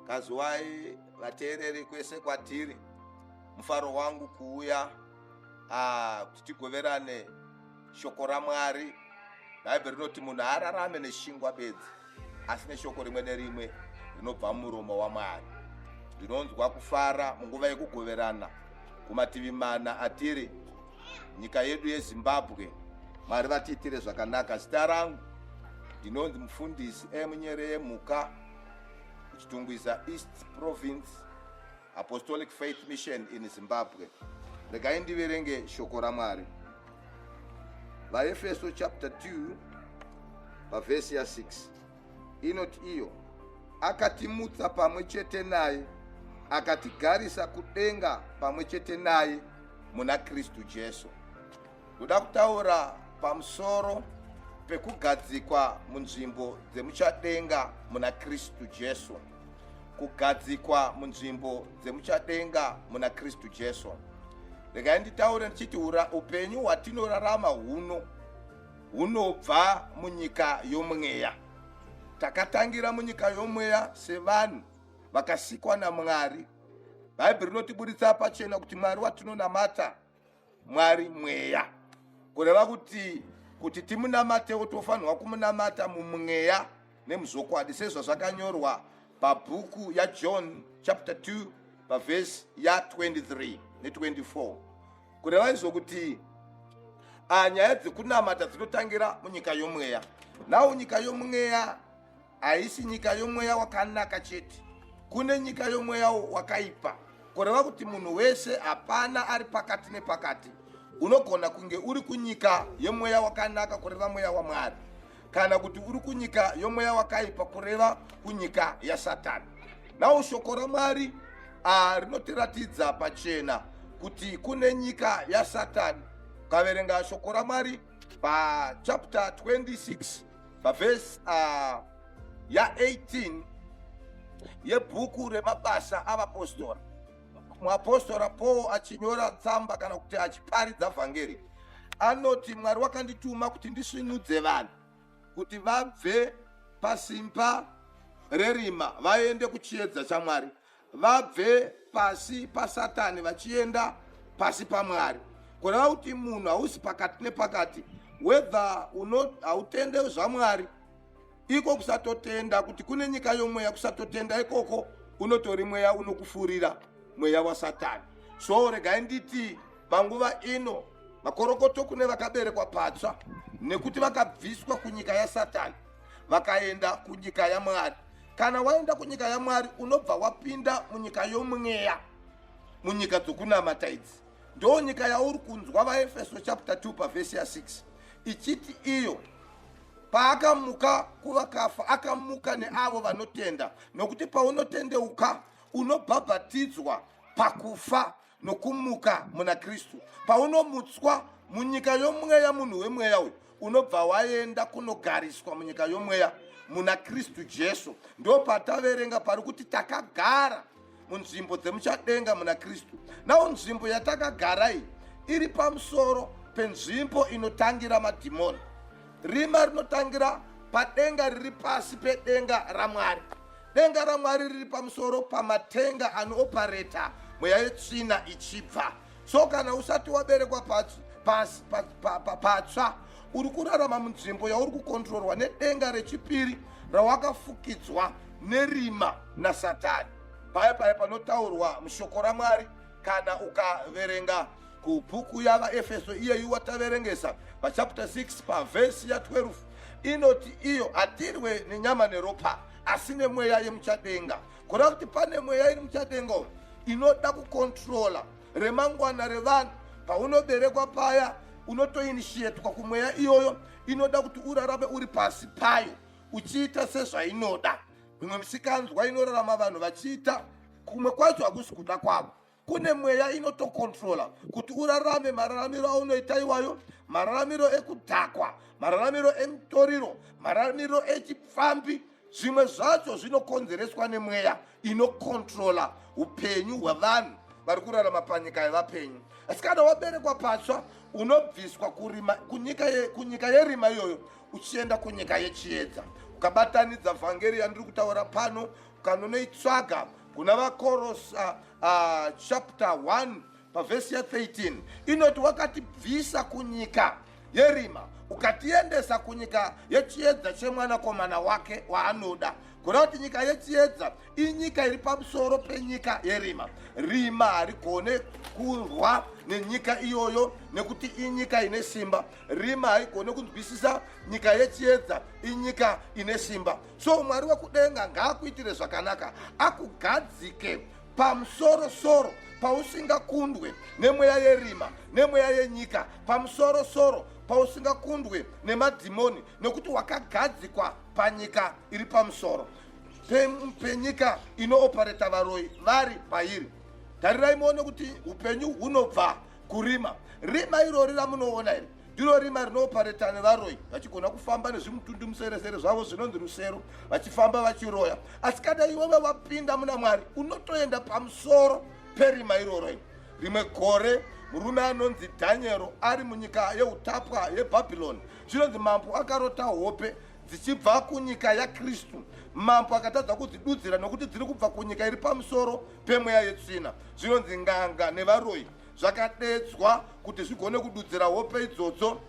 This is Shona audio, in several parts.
Kazuwai vateereri kwese kwatiri. Mufaro wangu kuuya kuti tigoverane shoko raMwari. Bhaibheri rinoti munhu haararame neshingwa bedzi, asi neshoko rimwe nerimwe rinobva mumuromo waMwari. Ndinonzwa kufara munguva yekugoverana kumativi mana atiri nyika yedu yeZimbabwe. Mwari vatiitire zvakanaka. Zita rangu ndinonzi Mufundisi M. Nyereyemhuka, kuChitungwiza East Province, Apostolic Faith Mission in Zimbabwe. Regai ndiverenge shoko raMwari. VaEfeso chapter 2 pavhesi ya 6 inoti iyo akatimutsa pamwe chete naye akatigarisa kudenga pamwe chete naye muna Kristu Jesu. Ndoda kutaura pamusoro pekugadzikwa munzvimbo dzemuchadenga muna Kristu Jesu. Kugadzikwa munzvimbo dzemuchadenga muna Kristu Jesu. Regai nditaure ndichiti upenyu hwatinorarama huno hunobva munyika yomweya. Takatangira munyika yomweya sevanhu vakasikwa naMwari. Bhaibheri rinotiburitsa pachena kuti Mwari watinonamata Mwari mweya, kureva kuti kuti timunamatewo tofanirwa kumunamata mumweya nemuzvokwadi, sezvazvakanyorwa pabhuku yaJohn chapter 2 pavhesi ya23 ne24. Kureva izvo kuti nyaya dzekunamata dzinotangira munyika yomweya. Nawo nyika yomweya haisi nyika yomweya wakanaka chete, kune nyika yomweya wakaipa, kureva kuti munhu wese hapana ari pakati nepakati. Unogona kunge uri kunyika yemweya wakanaka, kureva mweya waMwari, kana kuti uri kunyika yomweya wakaipa, kureva kunyika yaSatani. Nawo shoko raMwari rinotiratidza pachena kuti kune nyika yaSatani. Ukaverenga shoko raMwari pachapter 26 pavhesi ya18 yebhuku remabasa avapostora, muapostora Paul achinyora tsamba kana kuti achiparidza vhangeri anoti, Mwari wakandituma kuti ndisvinudze vanhu kuti vabve pasimba rerima vaende kuchiedza chaMwari, vabve pasi paSatani vachienda pasi paMwari. Kureva kuti munhu hausi pakati nepakati, whether hautende zvaMwari, iko kusatotenda kuti kune nyika yomweya, kusatotenda ikoko unotori mweya unokufurira, mweya waSatani. So regai nditi panguva ino makorokoto kune vakaberekwa patsva, nekuti vakabviswa kunyika yaSatani vakaenda kunyika yaMwari. Kana waenda kunyika yaMwari unobva wapinda munyika yomweya, munyika dzokunamata idzi. Ndo nyika yauri kunzwa vaEfeso chapter 2 pavhesi ya6 ichiti iyo paakamuka kuvakafa akamuka neavo vanotenda, nokuti paunotendeuka unobhabhatidzwa pakufa nokumuka muna Kristu. Paunomutswa munyika yomweya, munhu wemweya uyu unobva waenda kunogariswa munyika yomweya muna Kristu Jesu. Ndo pataverenga pari kuti takagara munzvimbo dzemuchadenga muna Kristu. Nawo nzvimbo yatakagara iyi iri pamusoro penzvimbo inotangira madhimoni. Rima rinotangira padenga riri pasi pedenga raMwari. Denga raMwari riri pamusoro pamatenga anoopareta mweya yetsvina ichibva. So kana usati waberekwa patsva, uri kurarama munzvimbo yauri kukontrorwa nedenga rechipiri rawakafukidzwa nerima naSatani. Paya paya panotaurwa mushoko raMwari, kana ukaverenga kubhuku yavaEfeso iyeyu wataverengesa pachapter 6 pavhesi ya12, inoti iyo hatirwe nenyama neropa asi nemweya yemuchadenga. Kureva kuti pane mweya iri muchadenga umu inoda kukontrola remangwana revanhu. Paunoberekwa paya unotoinishietwa kumweya iyoyo inoda kuti urarame uri pasi payo uchiita sezvainoda. Mimwe misikanzwa inorarama vanhu vachiita kumwe kwacho hakusi kuda kwavo. Kune mweya inotokontrola kuti urarame mararamiro aunoita iwayo, mararamiro ekudhakwa, mararamiro emutoriro, mararamiro echipfambi. Zvimwe zvacho zvinokonzereswa nemweya inokontrola upenyu hwevanhu vari kurarama panyika yevapenyu. Asi kana waberekwa patsva unobviswa kunyika yerima iyoyo uchienda kunyika yechiedza. Ukabatanidza vhangeri yandiri kutaura pano, ukanonoitsvaga kuna vaKorosa chapter 1 pavhesi ya 13, inoti wakatibvisa kunyika yerima ukatiendesa kunyika yechiedza chemwanakomana wake waanoda. Kureva kuti nyika yechiedza inyika iri pamusoro penyika yerima. Rima harigone kurwa nenyika iyoyo nekuti inyika ine simba. Rima haigone kunzwisisa nyika yechiedza, inyika ine simba. So Mwari wekudenga ngaakuitire zvakanaka, akugadzike pamusoro soro pausingakundwe nemweya yerima nemweya yenyika, pamusoro soro pausingakundwe nemadhimoni, nekuti wakagadzikwa panyika iri pamusoro penyika inoopareta varoyi vari pairi. Tarirai muone kuti upenyu hunobva kurima. Rima irori ramunoona iri ndiro rima rinoopareta nevaroyi, vachigona kufamba nezvimutundu museresere zvavo zvinonzi rusero, vachifamba vachiroya. Asi kana iwewe wapinda muna Mwari, unotoenda pamusoro perima iroro iri. Rimwe gore murume anonzi Dhaniero ari munyika yeutapwa yeBhabhironi, zvinonzi mambo akarota hope dzichibva kunyika yaKristu. Mambo akatadza kudzidudzira nokuti dziri kubva kunyika iri pamusoro pemweya yetsvina. Zvinonzi nganga nevaroyi zvakadedzwa kuti zvigone kududzira hope idzodzo,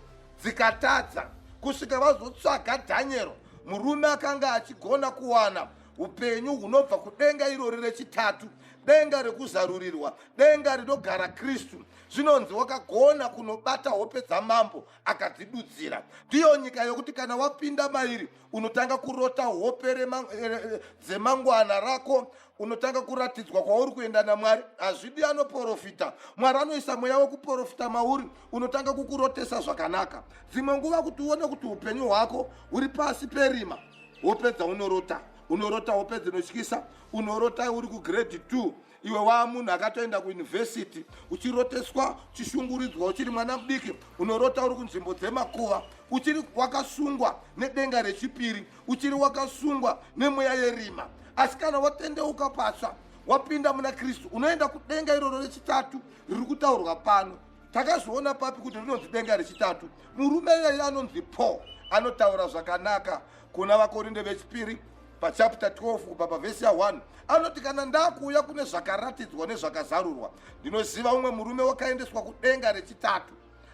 dzikatadza kusvika vazotsvaga Dhaniero, murume akanga achigona kuwana upenyu hunobva kudenga irori rechitatu, denga rekuzarurirwa, denga rinogara Kristu. Zvinonzi wakagona kunobata hope dzamambo akadzidudzira. Ndiyo nyika yokuti kana wapinda mairi unotanga kurota hope dzemangwana rako, unotanga kuratidzwa kwauri kuenda naMwari. Hazvidi anoprofita, Mwari anoisa mweya wekuprofita mauri, unotanga kukurotesa zvakanaka. Dzimwe nguva kuti uone kuti upenyu hwako huri pasi perima, hope dzaunorota, unorota hope dzinotyisa, unorota uri kugrade 2 iwe waa munhu akatoenda kuyunivhesiti, uchiroteswa uchishunguridzwa uchiri mwana mudiki. Unorota uri kunzvimbo dzemakuva, uchiri wakasungwa nedenga rechipiri, uchiri wakasungwa nemweya yerima. Asi kana watendeuka patsva, wapinda muna Kristu, unoenda kudenga iroro rechitatu riri kutaurwa pano. Takazviona papi kuti rinonzi denga rechitatu? Murume iyeye anonzi Paul anotaura zvakanaka kuna vaKorinde vechipiri pachapter 12 kubva pavhesi ya1, anoti, kana ndakuuya kune zvakaratidzwa nezvakazarurwa, ndinoziva umwe murume wakaendeswa kudenga rechitatu,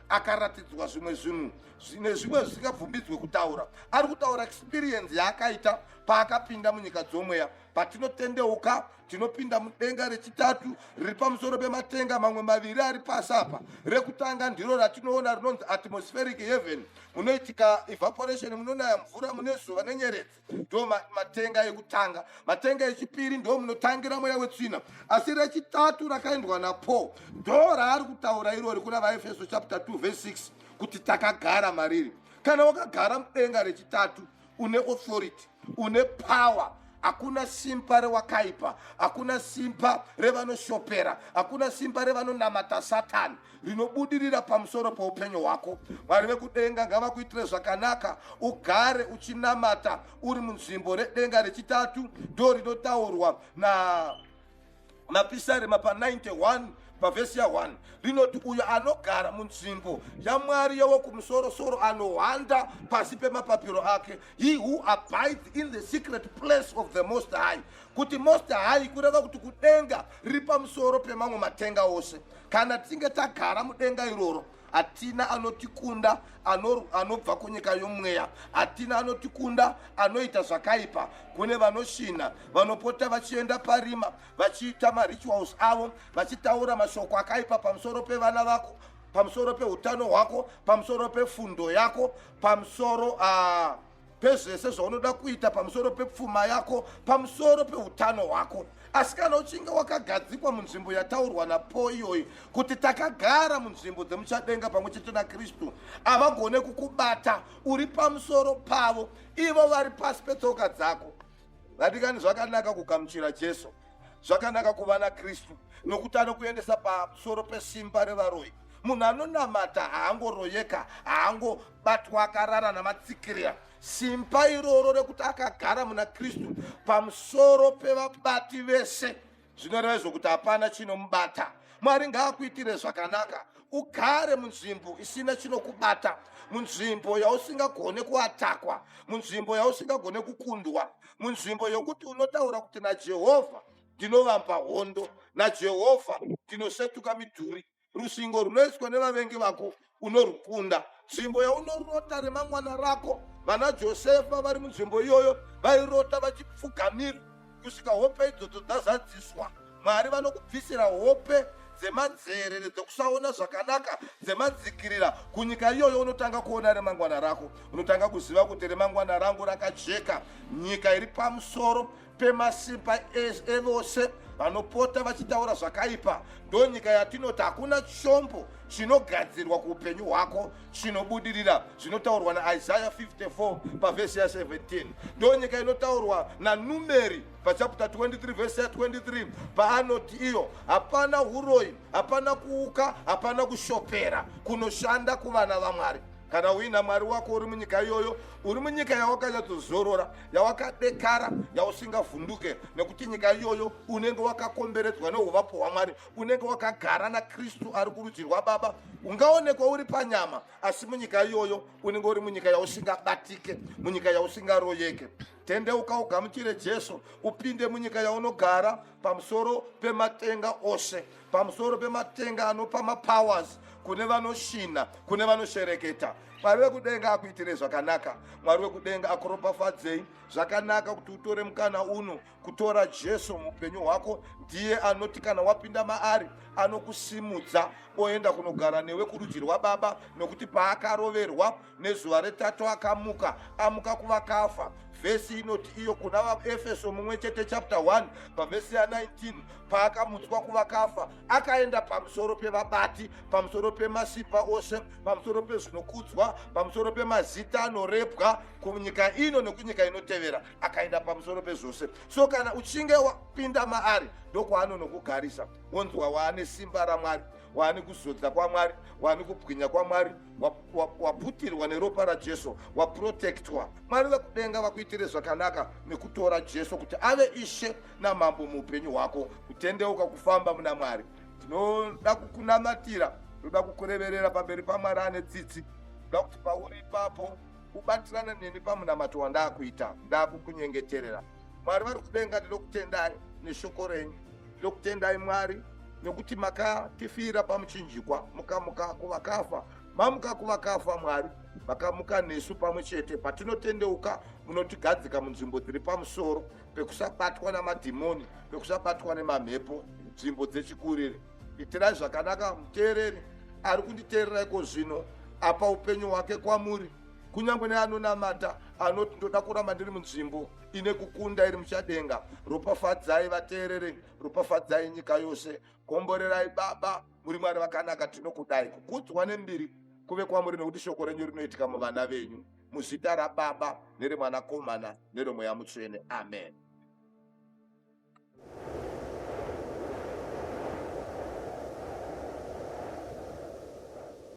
akaratidzwa zvimwe zvinhu nezvimwe zvisingabvumbidzwe kutaura. Ari kutaura experience yaakaita paakapinda munyika dzomweya. Patinotendeuka, tinopinda mudenga rechitatu riri pamusoro pematenga mamwe maviri ari pasi apa. Rekutanga ndiro ratinoona rinonzi atmospheric heaven, munoitika evaporation, munonaya mvura, mune zuva nenyeredzi. Ndo matenga ekutanga. Matenga echipiri ndo munotangira mweya wetsvina. Asi rechitatu rakaendwa naPaul ndo raari kutaura irori kuna vaEfeso chapter 2 verse 6, kuti takagara mariri. Kana wakagara mudenga rechitatu, une authority, une power. Hakuna simba rewakaipa, hakuna simba revanoshopera, hakuna simba revanonamata Satani rinobudirira pamusoro peupenyu hwako. Mwari vekudenga ngavakuitire zvakanaka, ugare uchinamata uri munzvimbo redenga rechitatu, ndo rinotaurwa na naPisarema pa91 pavhesi ya1, rinoti uyo anogara munzvimbo yaMwari yewokumusorosoro anohwanda pasi pemapapiro ake. He who abides in the secret place of the Most High. Kuti Most High kureva kuti kudenga riri pamusoro pemamwe matenga ose. Kana tichinge tagara mudenga iroro, hatina anotikunda anobva kunyika yomweya, hatina anotikunda anoita zvakaipa. Kune vanoshinha, vanopota vachienda parima vachiita marituals avo, vachitaura mashoko akaipa pamusoro pevana vako, pamusoro peutano hwako, pamusoro pefundo yako, pamusoro pezvese zvaunoda kuita, pamusoro pepfuma yako, pamusoro peutano hwako. Asi kana uchinge wakagadzikwa munzvimbo yataurwa naPaul iyoyi, kuti takagara munzvimbo dzemuchadenga pamwe chete naKristu, havagone kukubata. Uri pamusoro pavo, ivo vari pasi petsoka dzako. Vadikani, zvakanaka kugamuchira Jesu, zvakanaka kuva naKristu, nokuti anokuendesa pamusoro pesimba revaroyi. Munhu anonamata haangoroyeka, haangobatwa akarara namatsikirira. Simba iroro rekuti akagara muna Kristu pamusoro pevabati vese, zvinoreva izvo kuti hapana chinomubata. Mwari ngaakuitire zvakanaka. Ugare munzvimbo isina chinokubata, munzvimbo yausingagone kuatakwa, munzvimbo yausingagone kukundwa, munzvimbo yokuti unotaura kuti naJehovha ndinovamba hondo, naJehovha ndinosvetuka midhuri. Rusvingo runoiswa nevavengi vako unorukunda. Nzvimbo yaunorota remangwana rako, vana Josefa vari munzvimbo iyoyo vairota vachipfugamira kusvika hope idzodzo dzazadziswa. Mwari vanokubvisira hope dzemadzerere dzekusaona zvakanaka dzemadzikirira kunyika iyoyo. Unotanga kuona remangwana rako, unotanga kuziva kuti remangwana rangu rakajeka. Nyika iri pamusoro pemasimba evose vanopota vachitaura zvakaipa ndo nyika yatinoti hakuna chombo chinogadzirwa kuupenyu hwako chinobudirira, zvinotaurwa naIsaya 54 pavhesi ya 17. Ndo nyika inotaurwa naNumeri pachapter 23 vhesi ya 23 paanoti iyo hapana uroyi, hapana kuuka, hapana kushopera kunoshanda kuvana vaMwari. Kana uina Mwari wako uri munyika iyoyo, uri munyika yawakanyatsozorora, yawakadekara, yausingavhunduke, nekuti nyika iyoyo unenge wakakomberedzwa neuvapo hwaMwari, unenge wakagara naKristu ari kurudyi rwaBaba. Ungaonekwa uri panyama, asi munyika iyoyo unenge uri munyika yausingabatike, munyika yausingaroyeke. Tendeuka ugamuchire Jesu, upinde munyika yaunogara pamusoro pematenga ose, pamusoro pematenga anopa mapowers kune vanoshina, kune vanoshereketa. Mwari wekudenga akuitire zvakanaka. Mwari wekudenga akuropafadzei zvakanaka kuti utore mukana uno kutora Jesu muupenyu hwako. Ndiye anoti kana wapinda maari anokusimudza oenda kunogara newe kurudyi rwaBaba, nokuti paakaroverwa nezuva retatu akamuka, amuka kuvakafa. Vhesi inoti iyo kuna vaEfeso mumwe chete chapter 1 pavhesi ya19, paakamutswa kuvakafa akaenda pamusoro pevabati, pamusoro pemasimba ose, pamusoro pezvinokudzwa, pamusoro pemazita anorebwa kunyika ino nekunyika inotevera, akaenda pamusoro pezvose. So kana uchinge wapinda maari ndokwaanonokugarisa, wonzwa waane simba raMwari, waane kuzodza kwaMwari, waane kubwinya kwaMwari, waputirwa neropa raJesu, waprotektwa. Mwari vekudenga vakuitire zvakanaka nekutora Jesu kuti ave Ishe naMambo muupenyu hwako, kutendeuka kufamba muna Mwari. Tinoda kukunamatira, tinoda kukureverera pamberi paMwari ane tsitsi. Toda kuti pauri ipapo ubatirane neni pamunamato wandakuita, ndakukunyengeterera. Mwari vari kudenga, ndinokutendai neshoko renyu. Ndinokutendai Mwari nekuti makatifira pamuchinjikwa, mukamuka kuvakafa. Mamuka kuvakafa Mwari, makamuka nesu pamwe chete. Patinotendeuka munotigadzika munzvimbo dziri pamusoro pekusabatwa namadhimoni, pekusabatwa nemamhepo, nzvimbo dzechikurire. Itirai zvakanaka muteereri ari kunditeerera iko zvino, apa upenyu hwake kwamuri. Kunyange neanonamata anoti ndoda kuramba ndiri munzvimbo ine kukunda iri muchadenga. Ropafadzai vateereri, ropafadzai nyika yose, komborerai Baba, muri Mwari vakanaka, tinokudai. Kukudzwa nembiri kuve kwamuri, nekuti shoko renyu rinoitika muvana venyu. Muzita raBaba nereMwanakomana nereMweya Mutsvene, amen.